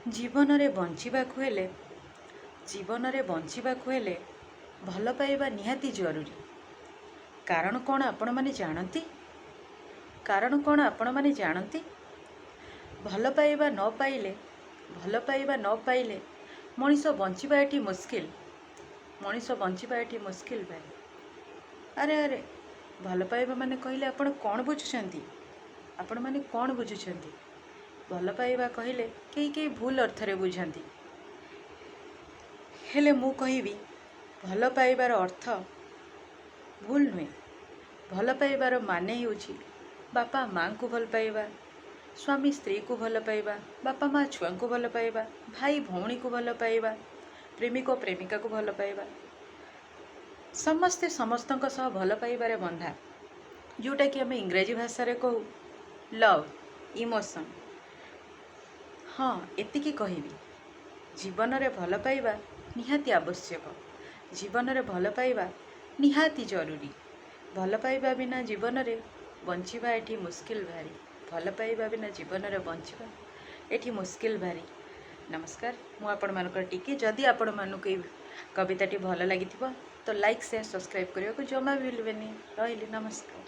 ଜୀବନରେ ବଞ୍ଚିବାକୁ ହେଲେ, ଜୀବନରେ ବଞ୍ଚିବାକୁ ହେଲେ ଭଲ ପାଇବା ନିହାତି ଜରୁରୀ। କାରଣ କ'ଣ ଆପଣମାନେ ଜାଣନ୍ତି? କାରଣ କ'ଣ ଆପଣମାନେ ଜାଣନ୍ତି? ଭଲ ପାଇବା ନ ପାଇଲେ, ଭଲ ପାଇବା ନ ପାଇଲେ ମଣିଷ ବଞ୍ଚିବା ଏଠି ମୁସ୍କିଲ। ମଣିଷ ବଞ୍ଚିବା ଏଠି ମୁସ୍କିଲ ଭାଇ। ଆରେ ଆରେ, ଭଲ ପାଇବା ମାନେ କହିଲେ ଆପଣ କ'ଣ ବୁଝୁଛନ୍ତି? ଆପଣମାନେ କ'ଣ ବୁଝୁଛନ୍ତି? ଭଲ ପାଇବା କହିଲେ କେହି କେହି ଭୁଲ ଅର୍ଥରେ ବୁଝନ୍ତି। ହେଲେ ମୁଁ କହିବି, ଭଲ ପାଇବାର ଅର୍ଥ ଭୁଲ ନୁହେଁ। ଭଲ ପାଇବାର ମାନେ ହେଉଛି ବାପା ମାଆଙ୍କୁ ଭଲ ପାଇବା, ସ୍ୱାମୀ ସ୍ତ୍ରୀକୁ ଭଲ ପାଇବା, ବାପା ମା ଛୁଆଙ୍କୁ ଭଲ ପାଇବା, ଭାଇ ଭଉଣୀକୁ ଭଲ ପାଇବା, ପ୍ରେମିକ ପ୍ରେମିକାକୁ ଭଲ ପାଇବା। ସମସ୍ତେ ସମସ୍ତଙ୍କ ସହ ଭଲ ପାଇବାରେ ବନ୍ଧା, ଯେଉଁଟାକି ଆମେ ଇଂରାଜୀ ଭାଷାରେ କହୁ ଲଭ୍, ଇମୋସନ୍। ହଁ, ଏତିକି କହିବି, ଜୀବନରେ ଭଲ ପାଇବା ନିହାତି ଆବଶ୍ୟକ। ଜୀବନରେ ଭଲ ପାଇବା ନିହାତି ଜରୁରୀ। ଭଲ ପାଇବା ବିନା ଜୀବନରେ ବଞ୍ଚିବା ଏଠି ମୁସ୍କିଲ ଭାରି। ଭଲ ପାଇବା ବିନା ଜୀବନରେ ବଞ୍ଚିବା ଏଠି ମୁସ୍କିଲ ଭାରି। ନମସ୍କାର, ମୁଁ ଆପଣମାନଙ୍କର ଟିକେ। ଯଦି ଆପଣମାନଙ୍କୁ ଏଇ କବିତାଟି ଭଲ ଲାଗିଥିବ ତ ଲାଇକ୍, ସେୟାର, ସବସ୍କ୍ରାଇବ୍ କରିବାକୁ ଜମା ବି ଭୁଲିବେନି। ରହିଲି, ନମସ୍କାର।